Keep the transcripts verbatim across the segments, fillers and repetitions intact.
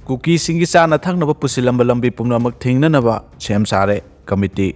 ꯀꯨꯀꯤꯁꯤꯡꯒꯤ ꯆꯥꯅ ꯊꯛꯅꯕ ꯄꯨꯁꯤꯜꯂꯝꯕ ꯂꯝꯕꯤ ꯄꯨꯝꯅꯃꯛ ꯊꯤꯡꯅꯅꯕ ꯁꯦꯝ ꯁꯥꯔꯦ꯫ ꯀꯃꯤꯇꯤ꯫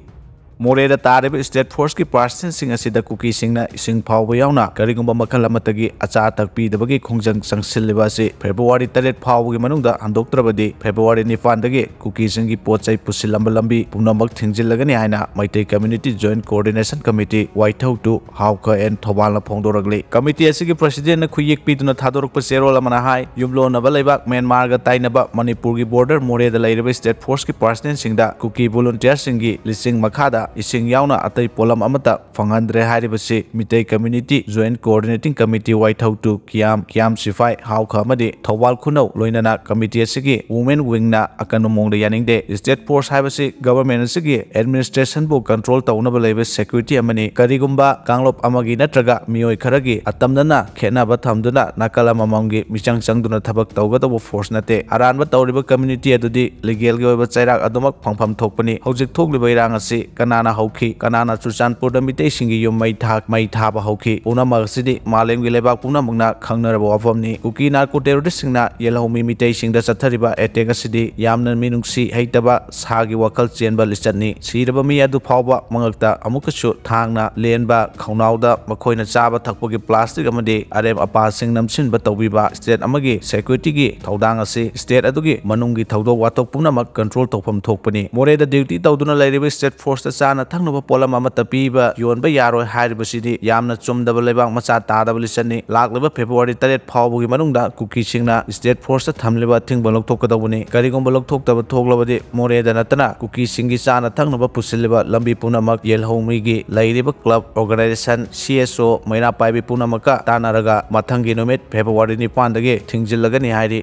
ꯃꯣꯔꯦꯗ ꯇꯥꯔꯤꯕ ꯁ꯭ꯇꯦꯠ ꯐꯣꯔꯁꯀꯤ ꯄꯥꯔꯁꯟꯁꯤꯡ ꯑꯁꯤꯗ ꯀꯨꯀꯤꯁꯤꯡꯅ ꯏꯁꯤꯡ ꯐꯥꯎꯕ ꯌꯥꯎꯅ ꯀꯔꯤꯒꯨꯝꯕ ꯃꯈꯜ ꯑꯃꯠꯇꯒꯤ ꯑꯆꯥ ꯑꯊꯛ ꯄꯤꯗꯕꯒꯤ ꯈꯣꯡꯖꯪ ꯆꯪꯁꯤꯜꯂꯤꯕ ꯑꯁꯤ ꯐꯦꯕ꯭ꯔꯨꯋꯥꯔꯤ ꯇꯔꯦꯠ ꯐꯥꯎꯕꯒꯤ ꯃꯅꯨꯡꯗ ꯍꯟꯗꯣꯛꯇ꯭ꯔꯕꯗꯤ ꯐꯦꯕ꯭ꯔꯨꯋꯥꯔꯤ ꯅꯤꯄꯥꯟꯗꯒꯤ ꯀꯨꯀꯤꯁꯤꯡꯒꯤ ꯄꯣꯠ ꯆꯩ ꯄꯨꯁꯤꯜꯂꯝꯕ ꯂꯝꯕꯤ ꯄꯨꯝꯅꯃꯛ ꯊꯤꯡꯖꯤꯜꯂꯒꯅꯤ ꯍꯥꯏꯅ Meitei community joint coordination committee, Waithou ꯇꯨ, ꯍꯥꯎꯈ ꯑꯦꯟ ꯊꯧꯕꯥꯜꯅ ꯐꯣꯡꯗꯣꯔꯛꯂꯤ꯫ ꯀꯃꯤꯇꯤ ꯑꯁꯤꯒꯤ ꯄ꯭ꯔꯁꯤꯗꯦꯟꯠꯅ ꯈꯨꯌꯦꯛ ꯄꯤꯗꯨꯅ ꯊꯥꯗꯣꯔꯛꯄ ꯆꯦꯔꯣꯜ ꯑꯃꯅ ꯍꯥꯏ, ꯌꯨꯝꯂꯣꯟꯅꯕ ꯂꯩꯕꯥꯛ ꯃ꯭ꯌꯥꯟꯃꯥꯔꯒ ꯇꯥꯏꯅꯕ ꯃꯅꯤꯄꯨꯔꯒꯤ ꯕꯣꯔꯗꯔ ꯃꯣꯔꯦꯗ ꯂꯩꯔꯤꯕ ꯁ꯭ꯇꯦꯠ ꯐꯣꯔꯁꯀꯤ ꯄꯥꯔꯁꯅꯦꯜꯁꯤꯡꯗ ꯀꯨꯀꯤ ꯚꯣꯂꯨꯟꯇꯤꯌꯔꯁꯤꯡꯒꯤ ꯂꯤꯁꯤꯡ ꯃꯈꯥꯗ ꯏꯁꯤꯡ ꯌꯥꯎꯅ ꯑꯇꯩ ꯄꯣꯠꯂꯝ ꯑꯃꯠꯇ ꯐꯪꯍꯟꯗ꯭ꯔꯦ ꯍꯥꯏꯔꯤꯕꯁꯤ Meitei community joint coordinating committee Waithou ꯇꯨ, ꯀꯤꯌꯥꯝ, ꯀꯤꯌꯥꯝ ꯁꯤꯐꯥꯏ, ꯍꯥꯎꯈ ꯑꯃꯗꯤ ꯊꯧꯕꯥꯜ ꯈꯨꯅꯧ ꯂꯣꯏꯅꯅ ꯀꯃꯤꯇꯤ ꯑꯁꯤꯒꯤ ꯋꯨꯃꯦꯟ ꯋꯤꯡꯅ ꯑꯀꯟꯕ ꯃꯑꯣꯡꯗ ꯌꯥꯅꯤꯡꯗꯦ꯫ ꯁ꯭ꯇꯦꯠ ꯐꯣꯔꯁ ꯍꯥꯏꯕꯁꯤ ꯒꯚꯔꯟꯃꯦꯟꯠ ꯑꯁꯤꯒꯤ ꯑꯦꯗꯃꯤꯅꯤꯁꯇ꯭ꯔꯦꯁꯟꯕꯨ ꯀꯟꯇ꯭ꯔꯣꯜ ꯇꯧꯅꯕ ꯂꯩꯕ ꯁꯦꯀ꯭ꯌꯨꯔꯤꯇꯤ ꯑꯃꯅꯤ꯫ ꯀꯔꯤꯒꯨꯝꯕ ꯀꯥꯡꯂꯨꯞ ꯑꯃꯒꯤ ꯅꯠꯇ꯭ꯔꯒ ꯃꯤꯑꯣꯏ ꯈꯔꯒꯤ ꯑꯇꯝꯅꯅ ꯈꯦꯠꯅꯕ ꯊꯝꯗꯨꯅ ꯅꯥꯀꯜ ꯑꯃꯃꯝꯒꯤ ꯃꯤꯆꯪ ꯆꯪꯗꯨꯅ ꯊꯕꯛ ꯇꯧꯒꯗꯧꯕ ꯐꯣꯔꯁ ꯅꯠꯇꯦ꯫ ꯑꯔꯥꯟꯕ ꯇꯧꯔꯤꯕ ꯀꯝꯃ꯭ꯌꯨꯅꯤꯇꯤ ꯑꯗꯨꯗꯤ ꯂꯤꯒꯦꯜꯒꯤ ꯑꯣꯏꯕ ꯆꯩꯔꯥꯛ ꯑꯗꯨꯃꯛ ꯐꯪꯐꯝ ꯊꯣꯛꯄꯅꯤ꯫ ꯍꯧꯖꯤꯛ ꯊꯣꯛꯂꯤꯕ ꯏꯔꯥꯡ ꯑꯁꯤ ꯀꯅꯥꯅ ꯍꯧꯈꯤ, ꯀꯅꯥꯅ ꯆꯨꯔꯆꯥꯟꯄꯨꯔꯗ ꯃꯤꯇꯩꯁꯤꯡꯒꯤ ꯌꯨꯝ ꯃꯩ ꯊꯥ-, ꯃꯩ ꯊꯥꯕ ꯍꯧꯈꯤ, ꯄꯨꯝꯅꯃꯛ ꯑꯁꯤꯗꯤ ꯃꯥꯂꯦꯝꯒꯤ ꯂꯩꯕꯥꯛ ꯄꯨꯝꯅꯃꯛꯅ ꯈꯪꯅꯔꯕ ꯋꯥꯐꯝꯅꯤ꯫ ꯀꯨꯀꯤ ꯅꯥꯔꯀꯣ ꯇꯦꯔꯣꯔꯤꯁ꯭ꯠꯁꯤꯡꯅ ꯌꯦꯜꯍꯧꯃꯤ ꯃꯤꯇꯩꯁꯤꯡꯗ ꯆꯠꯊꯔꯤꯕ ꯑꯦꯇꯦꯛ ꯑꯁꯤꯗꯤ ꯌꯥꯝꯅ ꯃꯤꯅꯨꯡꯁꯤ ꯍꯩꯇꯕ ꯁꯥꯒꯤ ꯋꯥꯈꯜ ꯆꯦꯟꯕ ꯂꯤꯆꯠꯅꯤ꯫ ꯁꯤꯔꯕ ꯃꯤ ꯑꯗꯨ ꯐꯥꯎꯕ ꯃꯉꯛꯇ ꯑꯃꯨꯛꯀꯁꯨ ꯊꯥꯡꯅ ꯂꯦꯟꯕ, ꯈꯧꯅꯥꯎꯗ ꯃꯈꯣꯏꯅ ꯆꯥꯕ ꯊꯛꯄꯒꯤ ꯄ꯭ꯂꯥꯁꯇꯤꯛ ꯑꯃꯗꯤ ꯑꯔꯦꯝ ꯑꯄꯥꯁꯤꯡ ꯅꯝꯁꯤꯟꯕ ꯇꯧꯕꯤꯕ, ꯁ꯭ꯇꯦꯠ ꯑꯃꯒꯤ ꯁꯦꯀ꯭ꯌꯨꯔꯤꯇꯤꯒꯤ ꯊꯧꯗꯥꯡ ꯑꯁꯤ ꯁ꯭ꯇꯦꯠ ꯑꯗꯨꯒꯤ ꯃꯅꯨꯡꯒꯤ ꯊꯧꯗꯣꯛ ꯋꯥꯊꯣꯛ ꯄꯨꯝꯅꯃꯛ ꯀꯟꯇ꯭ꯔꯣꯜ ꯇꯧꯐꯝ ꯊꯣꯛꯄꯅꯤ꯫ ꯃꯣꯔꯦꯗ ꯗ꯭ꯌꯨꯇꯤ ꯇꯧꯗꯨꯅ ꯂꯩꯔꯤꯕ ꯁ꯭ꯇꯦꯠ ꯐꯣꯔꯁꯇ ꯆꯥꯅ ꯊꯛꯅꯕ ꯄꯣꯠꯂꯝ ꯑꯃꯠꯇ ꯄꯤꯕ ꯌꯣꯟꯕ ꯌꯥꯔꯣꯏ ꯍꯥꯏꯔꯤꯕꯁꯤꯗꯤ ꯌꯥꯝꯅ ꯆꯨꯝꯗꯕ ꯂꯩꯕꯥꯛ ꯃꯆꯥ ꯇꯥꯗꯕ ꯂꯤꯆꯠꯅꯤ꯫ ꯂꯥꯛꯂꯤꯕ ꯐꯦꯕ꯭ꯔꯨꯋꯥꯔꯤ ꯇꯔꯦꯠ ꯐꯥꯎꯕꯒꯤ ꯃꯅꯨꯡꯗ ꯀꯨꯀꯤꯁꯤꯡꯅ ꯁ꯭ꯇꯦꯠ ꯐꯣꯔꯁꯇ ꯊꯝꯂꯤꯕ ꯑꯊꯤꯡꯕ ꯂꯧꯊꯣꯛꯀꯗꯧꯕꯅꯤ꯫ ꯀꯔꯤꯒꯨꯝꯕ ꯂꯧꯊꯣꯛꯇꯕ ꯊꯣꯛꯂꯕꯗꯤ ꯃꯣꯔꯦꯗ ꯅꯠꯇꯅ ꯀꯨꯀꯤꯁꯤꯡꯒꯤ ꯆꯥꯅ ꯊꯛꯅꯕ ꯄꯨꯁꯤꯜꯂꯤꯕ ꯂꯝꯕꯤ ꯄꯨꯝꯅꯃꯛ ꯌꯦꯜꯍꯧꯃꯤꯒꯤ ꯂꯩꯔꯤꯕ ꯀ꯭ꯂꯕ, ꯑꯣꯔꯒꯅꯥꯏꯖꯦꯁꯟ, ꯁꯤ ꯑꯦꯁ ꯑꯣ, ꯃꯩꯔꯥ ꯄꯥꯏꯕꯤ ꯄꯨꯝꯅꯃꯛꯀ ꯇꯥꯟꯅꯔꯒ ꯃꯊꯪꯒꯤ ꯅꯨꯃꯤꯠ ꯐꯦꯕ꯭ꯔꯨꯋꯥꯔꯤ ꯅꯤꯄꯥꯟꯗꯒꯤ ꯊꯤꯡꯖꯤꯜꯂꯒꯅꯤ ꯍꯥꯏꯔꯤ꯫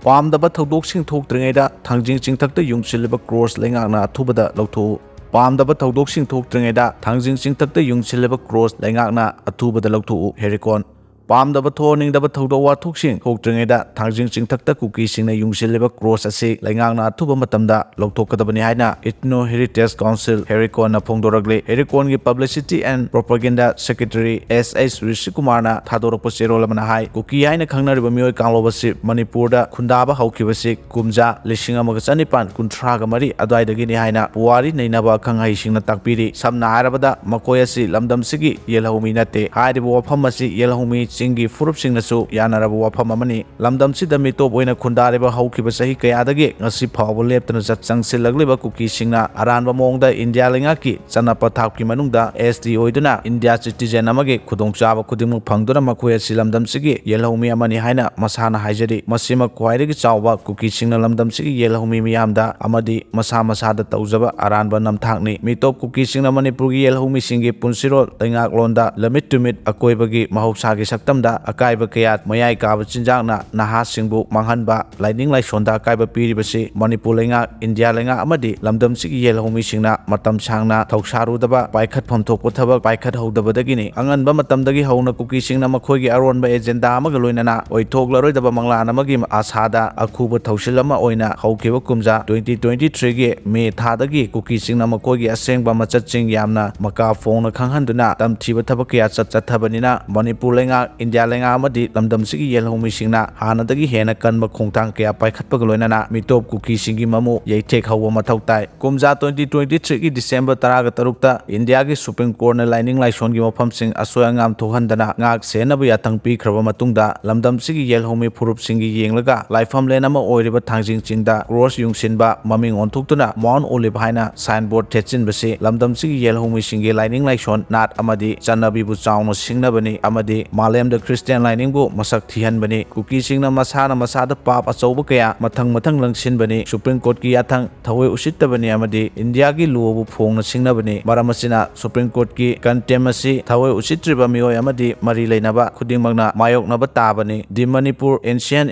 ꯄꯥꯝꯗꯕ ꯊꯧꯗꯣꯛꯁꯤꯡ ꯊꯣꯛꯇ꯭ꯔꯤꯉꯩꯗ ꯊꯥꯡꯖꯤꯡ ꯆꯤꯡꯊꯛꯇ ꯌꯨꯡꯁꯤꯜꯂꯤꯕ ꯀ꯭ꯔꯣꯁ ꯂꯩꯉꯥꯛꯅ ꯑꯊꯨꯕꯗ ꯂꯧꯊꯣꯛꯎ꯫ ꯄꯥꯝꯗꯕ ꯊꯧꯗꯣꯛꯁꯤꯡ ꯊꯣꯛꯇ꯭ꯔꯤꯉꯩꯗ ꯊꯥꯡꯖꯤꯡ ꯆꯤꯡꯊꯛꯇ ꯌꯨꯡꯁꯤꯜꯂꯤꯕ ꯀ꯭ꯔꯣꯁ ꯂꯩꯉꯥꯛꯅ ꯑꯊꯨꯕꯗ ꯂꯧꯊꯣꯛꯎ꯫ ꯍꯦꯔꯤꯀꯣꯟ꯫ ꯄꯥꯝꯗꯕ ꯊꯣꯛꯍꯟꯅꯤꯡꯗꯕ ꯊꯧꯗꯣꯛ ꯋꯥꯊꯣꯛꯁꯤꯡ ꯊꯣꯛꯇ꯭ꯔꯤꯉꯩꯗ ꯊꯥꯡꯖꯤꯡ ꯆꯤꯡꯊꯛꯇ ꯀꯨꯀꯤꯁꯤꯡꯅ ꯌꯨꯡꯁꯤꯜꯂꯤꯕ ꯀ꯭ꯔꯣꯁ ꯑꯁꯤ ꯂꯩꯉꯥꯛꯅ ꯑꯊꯨꯕ ꯃꯇꯝꯗ ꯂꯧꯊꯣꯛꯀꯗꯕꯅꯤ ꯍꯥꯏꯅ Ethno Heritage Council, ꯍꯦꯔꯤꯀꯣꯟꯅ ꯐꯣꯡꯗꯣꯔꯛꯂꯤ꯫ ꯍꯦꯔꯤꯀꯣꯟꯒꯤ Publicity and Propaganda Secretary S H ꯔꯤꯁꯤꯀꯨꯃꯥꯔꯅ ꯊꯥꯗꯣꯔꯛꯄ ꯆꯦꯔꯣꯜ ꯑꯃꯅ ꯍꯥꯏ, ꯀꯨꯀꯤ ꯍꯥꯏꯅ ꯈꯪꯅꯔꯤꯕ ꯃꯤꯑꯣꯏ ꯀꯥꯡꯂꯨꯞ ꯑꯁꯤ ꯃꯅꯤꯄꯨꯔꯗ ꯈꯨꯟꯗꯥꯕ ꯍꯧꯈꯤꯕꯁꯤ ꯀꯨꯝꯖꯥ ꯂꯤꯁꯤꯡ ꯑꯃꯒ ꯆꯅꯤꯄꯥꯟ ꯀꯨꯟꯊ꯭ꯔꯥꯒ ꯃꯔꯤ ꯑꯗꯨꯋꯥꯏꯗꯒꯤꯅꯤ ꯍꯥꯏꯅ ꯄꯨꯋꯥꯔꯤ ꯅꯩꯅꯕ ꯑꯈꯪ ꯑꯍꯩꯁꯤꯡꯅ ꯇꯥꯛꯄꯤꯔꯤ꯫ ꯁꯝꯅ ꯍꯥꯏꯔꯕꯗ, ꯃꯈꯣꯏ ꯑꯁꯤ ꯂꯝꯗꯝꯁꯤꯒꯤ ꯌꯦꯜꯍꯧꯃꯤ ꯅꯠꯇꯦ꯫ ꯍꯥꯏꯔꯤꯕ ꯋꯥꯐꯝ ꯑꯁꯤ ꯌꯦꯜꯍꯧꯃꯤ ꯆꯤꯡꯒꯤ ꯐꯨꯔꯨꯞꯁꯤꯡꯅꯁꯨ ꯌꯥꯅꯔꯕ ꯋꯥꯐꯝ ꯑꯃꯅꯤ꯫ ꯂꯝꯗꯝꯁꯤꯗ ꯃꯤꯇꯣꯞ ꯑꯣꯏꯅ ꯈꯨꯟꯗꯥꯔꯤꯕ ꯍꯧꯈꯤꯕ ꯆꯍꯤ ꯀꯌꯥꯗꯒꯤ ꯉꯁꯤ ꯐꯥꯎꯕ ꯂꯦꯞꯇꯅ ꯆꯠ ꯆꯪꯁꯤꯜꯂꯛꯂꯤꯕ ꯀꯨꯀꯤꯁꯤꯡꯅ ꯑꯔꯥꯟꯕ ꯃꯑꯣꯡꯗ ꯏꯟꯗꯤꯌꯥ ꯂꯩꯉꯥꯛꯀꯤ ꯆꯠꯅ ꯄꯊꯥꯞꯀꯤ ꯃꯅꯨꯡꯗ S T ꯑꯣꯏꯗꯨꯅ ꯏꯟꯗꯤꯌꯥ citizen ꯑꯃꯒꯤ ꯈꯨꯗꯣꯡꯆꯥꯕ ꯈꯨꯗꯤꯡꯃꯛ ꯐꯪꯗꯨꯅ ꯃꯈꯣꯏ ꯑꯁꯤ ꯂꯝꯗꯝꯁꯤꯒꯤ ꯌꯦꯜꯍꯧꯃꯤ ꯑꯃꯅꯤ ꯍꯥꯏꯅ ꯃꯁꯥꯅ ꯍꯥꯏꯖꯔꯤ꯫ ꯃꯁꯤꯃꯛ ꯈ꯭ꯋꯥꯏꯗꯒꯤ ꯆꯥꯎꯕ ꯀꯨꯀꯤꯁꯤꯡꯅ ꯂꯝꯗꯝꯁꯤꯒꯤ ꯌꯦꯜꯍꯧꯃꯤ ꯃꯤꯌꯥꯝꯗ ꯑꯃꯗꯤ ꯃꯁꯥ ꯃꯁꯥꯗ ꯇꯧꯖꯕ ꯑꯔꯥꯟꯕ ꯅꯝꯊꯥꯛꯅꯤ꯫ ꯃꯤꯇꯣꯞ ꯀꯨꯀꯤꯁꯤꯡꯅ ꯃꯅꯤꯄꯨꯔꯒꯤ ꯌꯦꯜꯍꯧꯃꯤꯁꯤꯡꯒꯤ ꯄꯨꯟꯁꯤꯔꯣꯜ, ꯂꯩꯉꯥꯛꯂꯣꯟꯗ ꯂꯝꯃꯤꯠ ꯇꯨꯃꯤꯠ ꯑꯀꯣꯏꯕꯒꯤ ꯃꯍꯧꯁꯥꯒꯤ ꯁꯛꯇꯝꯗ ꯑꯀꯥꯏꯕ ꯀꯌꯥ, ꯃꯌꯥꯏ ꯀꯥꯕ ꯆꯤꯟꯖꯥꯛꯅ ꯅꯍꯥꯁꯤꯡꯕꯨ ꯃꯥꯡꯍꯟꯕ, ꯂꯥꯏꯅꯤꯡ ꯂꯥꯏꯁꯣꯟꯗ ꯑꯀꯥꯏꯕ ꯄꯤꯔꯤꯕꯁꯤ ꯃꯅꯤꯄꯨꯔ ꯂꯩꯉꯥꯛ, ꯏꯟꯗꯤꯌꯥ ꯂꯩꯉꯥꯛ ꯑꯃꯗꯤ ꯂꯝꯗꯝꯁꯤꯒꯤ ꯌꯦꯜꯍꯧꯃꯤꯁꯤꯡꯅ ꯃꯇꯝ ꯁꯥꯡꯅ ꯊꯧꯁꯥꯔꯨꯗꯕ, ꯄꯥꯏꯈꯠꯐꯝ ꯊꯣꯛꯄ ꯊꯕꯛ ꯄꯥꯏꯈꯠꯍꯧꯗꯕꯗꯒꯤꯅꯤ꯫ ꯑꯉꯟꯕ ꯃꯇꯝꯗꯒꯤ ꯍꯧꯅ ꯀꯨꯀꯤꯁꯤꯡꯅ ꯃꯈꯣꯏꯒꯤ ꯑꯔꯣꯟꯕ ꯑꯦꯖꯦꯟꯗꯥ ꯑꯃꯒ ꯂꯣꯏꯅꯅ ꯑꯣꯏꯊꯣꯛꯂꯔꯣꯏꯗꯕ ꯃꯪꯂꯥꯟ ꯑꯃꯒꯤ ꯑꯥꯁꯥꯗ ꯑꯈꯨꯕ ꯊꯧꯁꯤꯜ ꯑꯃ ꯑꯣꯏꯅ ꯍꯧꯈꯤꯕ ꯀꯨꯝꯖꯥ twenty twenty-threeꯒꯤ ꯃꯦ ꯊꯥꯗꯒꯤ ꯀꯨꯀꯤꯁꯤꯡꯅ ꯃꯈꯣꯏꯒꯤ ꯑꯁꯦꯡꯕ ꯃꯆꯠꯁꯤꯡ ꯌꯥꯝꯅ ꯃꯀꯥ ꯐꯣꯡꯅ ꯈꯪꯍꯟꯗꯨꯅ ꯇꯝꯊꯤꯕ ꯊꯕꯛ ꯀꯌꯥ ꯆꯠ ꯆꯠꯊꯕꯅꯤꯅ ꯃꯅꯤꯄꯨꯔ ꯂꯩꯉꯥꯛ, ꯏꯟꯗꯤꯌꯥ ꯂꯩꯉꯥꯛ ꯑꯃꯗꯤ ꯂꯝꯗꯝꯁꯤꯒꯤ ꯌꯦꯜꯍꯧꯃꯤꯁꯤꯡꯅ ꯍꯥꯟꯅꯗꯒꯤ ꯍꯦꯟꯅ ꯀꯟꯕ ꯈꯣꯡꯊꯥꯡ ꯀꯌꯥ ꯄꯥꯏꯈꯠꯄꯒ ꯂꯣꯏꯅꯅ ꯃꯤꯇꯣꯞ ꯀꯨꯀꯤꯁꯤꯡꯒꯤ ꯃꯃꯨ ꯌꯩꯊꯦꯛ ꯍꯧꯕ ꯃꯊꯧ ꯇꯥꯏ꯫ ꯀꯨꯝꯖꯥ twenty twenty-threeꯒꯤ December ꯇꯔꯥꯒ ꯇꯔꯨꯛꯇ ꯏꯟꯗꯤꯌꯥꯒꯤ Supreme Courtꯅ ꯂꯥꯏꯅꯤꯡ ꯂꯥꯏꯁꯣꯟꯒꯤ ꯃꯐꯝꯁꯤꯡ ꯑꯁꯣꯏ ꯑꯉꯥꯝ ꯊꯣꯛꯍꯟꯗꯅ ꯉꯥꯛ ꯁꯦꯟꯅꯕ ꯌꯥꯊꯪ ꯄꯤꯈ꯭ꯔꯕ ꯃꯇꯨꯡꯗ ꯂꯝꯗꯝꯁꯤꯒꯤ ꯌꯦꯜꯍꯧꯃꯤ ꯐꯨꯔꯨꯞꯁꯤꯡꯒꯤ ꯌꯦꯡꯂꯒ ꯂꯥꯏꯐꯝꯂꯦꯟ ꯑꯃ ꯑꯣꯏꯔꯤꯕ ꯊꯥꯡꯖꯤꯡ ꯆꯤꯡꯗ ꯀ꯭ꯔꯣꯁ ꯌꯨꯡꯁꯤꯟꯕ, ꯃꯃꯤꯡ ꯑꯣꯟꯊꯣꯛꯇꯨꯅ Mount Olive ꯍꯥꯏꯅ signboard ꯊꯦꯠꯆꯤꯟꯕꯁꯤ ꯂꯝꯗꯝꯁꯤꯒꯤ ꯌꯦꯜꯍꯧꯃꯤꯁꯤꯡꯒꯤ ꯂꯥꯏꯅꯤꯡ ꯂꯥꯏꯁꯣꯟ, ꯅꯥꯠ ꯑꯃꯗꯤ ꯆꯠꯅꯕꯤꯕꯨ ꯆꯥꯎꯅ ꯁꯤꯡꯅꯕꯅꯤ ꯑꯃꯗꯤ ꯃꯥꯂꯦꯝꯗ Christian ꯂꯥꯏꯅꯤꯡꯕꯨ ꯃꯁꯛ ꯊꯤꯍꯟꯕꯅꯤ꯫ ꯀꯨꯀꯤꯁꯤꯡꯅ ꯃꯁꯥꯅ ꯃꯁꯥꯗ ꯄꯥꯞ ꯑꯆꯧꯕ ꯀꯌꯥ ꯃꯊꯪ ꯃꯊꯪ ꯂꯪꯁꯤꯟꯕꯅꯤ꯫ Supreme Courtꯀꯤ ꯌꯥꯊꯪ ꯊꯑꯣꯏ ꯎꯁꯤꯠꯇꯕꯅꯤ ꯑꯃꯗꯤ ꯏꯟꯗꯤꯌꯥꯒꯤ lawꯕꯨ ꯐꯣꯡꯅ ꯁꯤꯡꯅꯕꯅꯤ꯫ ꯃꯔꯝ ꯑꯁꯤꯅ Supreme Courtꯀꯤ contempt ꯑꯁꯤ ꯊꯑꯣꯏ ꯎꯁꯤꯠꯇ꯭ꯔꯤꯕ ꯃꯤꯑꯣꯏ ꯑꯃꯗꯤ ꯃꯔꯤ ꯂꯩꯅꯕ ꯈꯨꯗꯤꯡꯃꯛꯅ ꯃꯥꯌꯣꯛꯅꯕ ꯇꯥꯕꯅꯤ꯫ The Manipur Ancient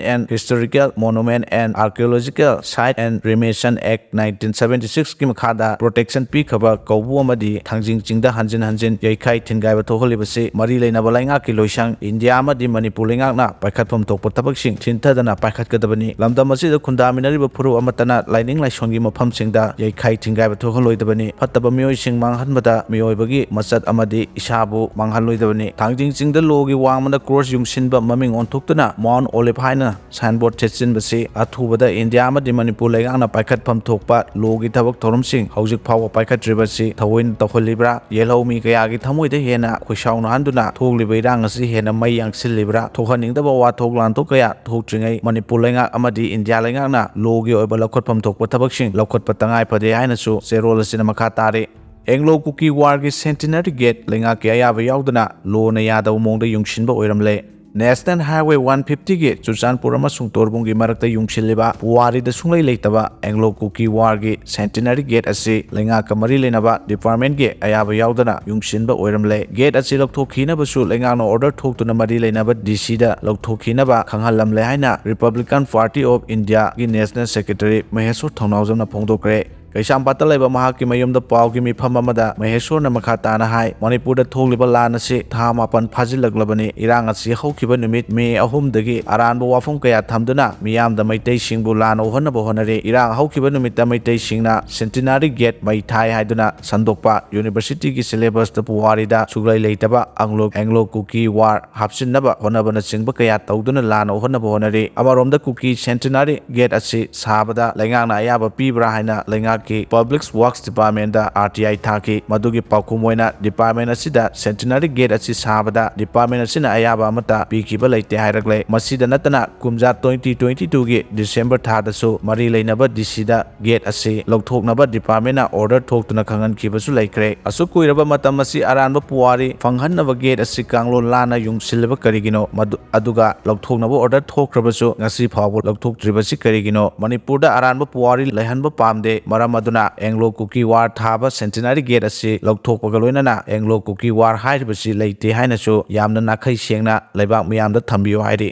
and Historical Monument and Archaeological Site and Remediation Act nineteen seventy-sixꯀꯤ ꯃꯈꯥꯗ protection ꯄꯤꯈ꯭ꯔꯕ ꯀꯧꯕ꯭ꯔꯨ ꯑꯃꯗꯤ ꯊꯥꯡꯖꯤꯡ ꯆꯤꯡꯗ ꯍꯟꯖꯤꯟ ꯍꯟꯖꯤꯟ ꯌꯩꯈꯥꯏ ꯊꯤꯟꯒꯥꯏꯕ ꯊꯣꯛꯍꯜꯂꯤꯕꯁꯤ ꯃꯔꯤ ꯂꯩꯅꯕ ꯂꯩꯉꯥꯛꯀꯤ ꯂꯣꯏꯁꯪ, ꯏꯟꯗꯤꯌꯥ ꯑꯃꯗꯤ ꯃꯅꯤꯄꯨꯔ ꯂꯩꯉꯥꯛꯅ ꯄꯥꯏꯈꯠꯐꯝ ꯊꯣꯛꯄ ꯊꯕꯛꯁꯤꯡ ꯊꯤꯟꯊꯗꯅ ꯄꯥꯏꯈꯠꯀꯗꯕꯅꯤ꯫ ꯂꯝꯗꯝ ꯑꯁꯤꯗ ꯈꯨꯟꯗꯥꯃꯤꯟꯅꯔꯤꯕ ꯐꯨꯔꯨꯞ ꯑꯃꯠꯇꯅ ꯂꯥꯏꯅꯤꯡ ꯂꯥꯏꯁꯣꯟꯒꯤ ꯃꯐꯝꯁꯤꯡꯗ ꯌꯩꯈꯥꯏ ꯊꯤꯡꯒꯥꯏꯕ ꯊꯣꯛꯍꯜꯂꯣꯏꯗꯕꯅꯤ꯫ ꯐꯠꯇꯕ ꯃꯤꯑꯣꯏꯁꯤꯡ ꯃꯥꯡꯍꯟꯕꯗ ꯃꯤꯑꯣꯏꯕꯒꯤ ꯃꯆꯠ ꯑꯃꯗꯤ ꯏꯁꯥꯕꯨ ꯃꯥꯡꯍꯜꯂꯣꯏꯗꯕꯅꯤ꯫ ꯊꯥꯡꯖꯤꯡ ꯆꯤꯡꯗ ꯂꯣꯒꯤ ꯋꯥꯡꯃꯗ ꯀ꯭ꯔꯣꯁ ꯌꯨꯡꯁꯤꯟꯕ ꯃꯃꯤꯡ ꯑꯣꯟꯊꯣꯛꯇꯨꯅ ꯃꯥꯎꯟ ꯑꯣꯂꯤꯚ ꯍꯥꯏꯅ ꯁꯥꯏꯟꯕꯣꯔꯗ ꯊꯦꯠꯆꯤꯟꯕꯁꯤ ꯑꯊꯨꯕꯗ ꯏꯟꯗꯤꯌꯥ ꯑꯃꯗꯤ ꯃꯅꯤꯄꯨꯔ ꯂꯩꯉꯥꯛꯅ ꯄꯥꯏꯈꯠꯐꯝ ꯊꯣꯛꯄ ꯂꯣꯒꯤ ꯊꯕꯛ ꯊꯧꯔꯝꯁꯤꯡ ꯍꯧꯖꯤꯛ ꯐꯥꯎꯕ ꯄꯥꯏꯈꯠꯇ꯭ꯔꯤꯕꯁꯤ ꯊꯑꯣꯏꯅ ꯇꯧꯍꯜꯂꯤꯕ꯭ꯔꯥ? ꯌꯦꯜꯍꯧ ꯃꯤ ꯀꯌꯥꯒꯤ ꯊꯃꯣꯏꯗ ꯍꯦꯟꯅ ꯈꯣꯏꯁꯥꯎꯅꯍꯟꯗꯨꯅ ꯊꯣꯛꯂꯤꯕ ꯏꯔꯥꯡ ꯑꯁꯤ ꯍꯦꯟꯅ ꯃꯩ ꯌꯥꯡꯁꯤꯜꯂꯤꯕ꯭ꯔꯥ? ꯊꯣꯛꯍꯟꯅꯤꯡꯗꯕ ꯋꯥꯊꯣꯛ ꯂꯥꯟꯊꯣꯛ ꯀꯌꯥ ꯊꯣꯛꯇ꯭ꯔꯤꯉꯩ ꯃꯅꯤꯄꯨꯔ ꯂꯩꯉꯥꯛ ꯑꯃꯗꯤ ꯏꯟꯗꯤꯌꯥ ꯂꯩꯉꯥꯛꯅ ꯂꯣꯒꯤ ꯑꯣꯏꯕ ꯂꯧꯈꯠꯐꯝ ꯊꯣꯛꯄ ꯊꯕꯛꯁꯤꯡ ꯂꯧꯈꯠꯄ ꯇꯉꯥꯏ ꯐꯗꯦ ꯍꯥꯏꯅꯁꯨ ꯆꯦꯔꯣꯜ ꯑꯁꯤꯅ ꯃꯈꯥ ꯇꯥꯔꯤ꯫ ꯑꯦꯡꯒ꯭ꯂꯣ ꯀꯨꯀꯤ ꯋꯥꯔꯒꯤ ꯁꯦꯟꯇꯤꯅꯔꯤ ꯒꯦꯠ ꯂꯩꯉꯥꯛꯀꯤ ꯑꯌꯥꯕ ꯌꯥꯎꯗꯅ ꯂꯣꯅ ꯌꯥꯗꯕ ꯃꯑꯣꯡꯗ ꯌꯨꯡꯁꯤꯟꯕ ꯑꯣꯏꯔꯝꯂꯦ꯫ ꯅꯦꯁꯅꯦꯜ ꯍꯥꯏꯋꯦ ꯋꯥꯟ ꯐꯤꯐꯇꯤꯒꯤ ꯆꯨꯔꯆꯥꯟꯄꯨꯔ ꯑꯃꯁꯨꯡ ꯇꯣꯔꯕꯨꯡꯒꯤ ꯃꯔꯛꯇ ꯌꯨꯡꯁꯤꯜꯂꯤꯕ ꯄꯨꯋꯥꯔꯤꯗ ꯁꯨꯡꯂꯩ ꯂꯩꯇꯕ ꯑꯦꯡꯒ꯭ꯂꯣ ꯀꯨꯀꯤ ꯋꯥꯔꯒꯤ ꯁꯦꯟꯇꯤꯅꯔꯤ ꯒꯦꯠ ꯑꯁꯤ ꯂꯩꯉꯥꯛꯀ ꯃꯔꯤ ꯂꯩꯅꯕ ꯗꯤꯄꯥꯔꯠꯃꯦꯟꯒꯤ ꯑꯌꯥꯕ ꯌꯥꯎꯗꯅ ꯌꯨꯡꯁꯤꯟꯕ ꯑꯣꯏꯔꯝꯂꯦ꯫ ꯒꯦꯠ ꯑꯁꯤ ꯂꯧꯊꯣꯛꯈꯤꯅꯕꯁꯨ ꯂꯩꯉꯥꯛꯅ ꯑꯣꯔꯗꯔ ꯊꯣꯛꯇꯨꯅ ꯃꯔꯤ ꯂꯩꯅꯕ ꯗꯤ ꯁꯤꯗ ꯂꯧꯊꯣꯛꯈꯤꯅꯕ ꯈꯪꯍꯜꯂꯝꯂꯦ ꯍꯥꯏꯅ Republican Party of Indiaꯒꯤ ꯅꯦꯁꯅꯦꯜ ꯁꯦꯀ꯭ꯔꯦꯇꯔꯤ ꯃꯍꯦꯁꯣꯔ ꯊꯧꯅꯥꯎꯖꯝꯅ ꯐꯣꯡꯗꯣꯛꯈ꯭ꯔꯦ꯫ ꯀꯩꯁꯥꯝꯄꯥꯠꯇ ꯂꯩꯕ ꯃꯍꯥꯛꯀꯤ ꯃꯌꯨꯝꯗ ꯄꯥꯎꯒꯤ ꯃꯤꯐꯝ ꯑꯃꯗ ꯃꯍꯦꯁꯣꯔꯅ ꯃꯈꯥ ꯇꯥꯅ ꯍꯥꯏ, ꯃꯅꯤꯄꯨꯔꯗ ꯊꯣꯛꯂꯤꯕ ꯂꯥꯟ ꯑꯁꯤ ꯊꯥ ꯃꯥꯄꯟ ꯐꯥꯖꯤꯜꯂꯛꯂꯕꯅꯤ꯫ ꯏꯔꯥꯡ ꯑꯁꯤ ꯍꯧꯈꯤꯕ ꯅꯨꯃꯤꯠ ꯃꯦ ꯑꯍꯨꯝꯗꯒꯤ ꯑꯔꯥꯟꯕ ꯋꯥꯐꯝ ꯀꯌꯥ ꯊꯝꯗꯨꯅ ꯃꯤꯌꯥꯝꯗ ꯃꯩꯇꯩꯁꯤꯡꯕꯨ ꯂꯥꯟꯅ ꯎꯍꯟꯅꯕ ꯍꯣꯠꯅꯔꯤ꯫ ꯏꯔꯥꯡ ꯍꯧꯈꯤꯕ ꯅꯨꯃꯤꯠꯇ ꯃꯩꯇꯩꯁꯤꯡꯅ ꯁꯦꯟꯇꯤꯅꯔꯤ ꯒꯦꯠ ꯃꯩ ꯊꯥꯏ ꯍꯥꯏꯗꯨꯅ ꯁꯟꯗꯣꯛꯄ, ꯌꯨꯅꯤꯚꯔꯁꯤꯇꯤꯒꯤ ꯁꯤꯂꯦꯕꯁꯇ ꯄꯨꯋꯥꯔꯤꯗ ꯁꯨꯛꯂꯩ ꯂꯩꯇꯕ ꯑꯪꯒ꯭ꯂꯣ, ꯑꯦꯡꯒ꯭ꯂꯣ ꯀꯨꯀꯤ ꯋꯥꯔ ꯍꯥꯞꯆꯤꯟꯅꯕ ꯍꯣꯠꯅꯕꯅꯆꯤꯡꯕ ꯀꯌꯥ ꯇꯧꯗꯨꯅ ꯂꯥꯟꯅ ꯎꯍꯟꯅꯕ ꯍꯣꯠꯅꯔꯤ꯫ ꯑꯃꯔꯣꯝꯗ ꯀꯨꯀꯤ ꯁꯦꯟꯇꯤꯅꯔꯤ ꯒꯦꯠ ꯑꯁꯤ ꯁꯥꯕꯗ ꯂꯩꯉꯥꯛꯅ ꯑꯌꯥꯕ ꯄꯤꯕ꯭ꯔꯥ ꯍꯥꯏꯅ ꯂꯩꯉꯥꯛꯀꯤ ꯄꯕ꯭ꯂꯤꯛ ꯋꯥꯔꯛꯁ ꯗꯤꯄꯥꯔꯠꯃꯦꯟꯗ ꯑꯥꯔ ꯇꯤ ꯑꯥꯏ ꯊꯥꯈꯤ꯫ ꯃꯗꯨꯒꯤ ꯄꯥꯎꯈꯨꯝ ꯑꯣꯏꯅ ꯗꯤꯄꯥꯔꯠꯃꯦꯟ ꯑꯁꯤꯗ ꯁꯦꯟꯇꯤꯅꯔꯤ ꯒꯦꯠ ꯑꯁꯤ ꯁꯥꯕꯗ ꯗꯤꯄꯥꯔꯠꯃꯦꯟ ꯑꯁꯤꯅ ꯑꯌꯥꯕ ꯑꯃꯠꯇ ꯄꯤꯈꯤꯕ ꯂꯩꯇꯦ ꯍꯥꯏꯔꯛꯂꯦ꯫ ꯃꯁꯤꯗ ꯅꯠꯇꯅ ꯀꯨꯝꯖꯥ twenty twenty twoꯒꯤ ꯗꯤꯁꯦꯝꯕꯔ ꯊꯥꯗꯁꯨ ꯃꯔꯤ ꯂꯩꯅꯕ ꯗꯤ ꯁꯤꯗ ꯒꯦꯠ ꯑꯁꯤ ꯂꯧꯊꯣꯛꯅꯕ ꯗꯤꯄꯥꯔꯠꯃꯦꯟꯅ ꯑꯣꯔꯗꯔ ꯊꯣꯛꯇꯨꯅ ꯈꯪꯍꯟꯈꯤꯕꯁꯨ ꯂꯩꯈ꯭ꯔꯦ꯫ ꯑꯁꯨꯛ ꯀꯨꯏꯔꯕ ꯃꯇꯝ ꯑꯁꯤ ꯑꯔꯥꯟꯕ ꯄꯨꯋꯥꯔꯤ ꯐꯪꯍꯟꯅꯕ ꯒꯦꯠ ꯑꯁꯤ ꯀꯥꯡꯂꯣꯟ ꯂꯥꯟꯅ ꯌꯨꯡꯁꯤꯜꯂꯤꯕ ꯀꯔꯤꯒꯤꯅꯣ? ꯃꯗꯨ, ꯑꯗꯨꯒ ꯂꯧꯊꯣꯛꯅꯕ ꯑꯣꯔꯗꯔ ꯊꯣꯛꯈ꯭ꯔꯕꯁꯨ ꯉꯁꯤ ꯐꯥꯎꯕ ꯂꯧꯊꯣꯛꯇ꯭ꯔꯤꯕꯁꯤ ꯀꯔꯤꯒꯤꯅꯣ? ꯃꯅꯤꯄꯨꯔꯗ ꯑꯔꯥꯟꯕ ꯄꯨꯋꯥꯔꯤ ꯂꯩꯍꯟꯕ ꯄꯥꯝꯗꯦ꯫ ꯃꯔꯝ ꯑꯗꯨꯅ ꯑꯦꯡꯒ꯭ꯂꯣ ꯀꯨꯀꯤ ꯋꯥꯔ ꯊꯥꯕ ꯁꯦꯟꯇꯤꯅꯔꯤ ꯒꯦꯠ ꯑꯁꯤ ꯂꯧꯊꯣꯛꯄꯒ ꯂꯣꯏꯅꯅ ꯑꯦꯡꯒ꯭ꯂꯣ ꯀꯨꯀꯤ ꯋꯥꯔ ꯍꯥꯏꯔꯤꯕꯁꯤ ꯂꯩꯇꯦ ꯍꯥꯏꯅꯁꯨ ꯌꯥꯝꯅ ꯅꯥꯈꯩ ꯁꯦꯡꯅ ꯂꯩꯕꯥꯛ ꯃꯤꯌꯥꯝꯗ ꯊꯝꯕꯤꯌꯨ ꯍꯥꯏꯔꯤ꯫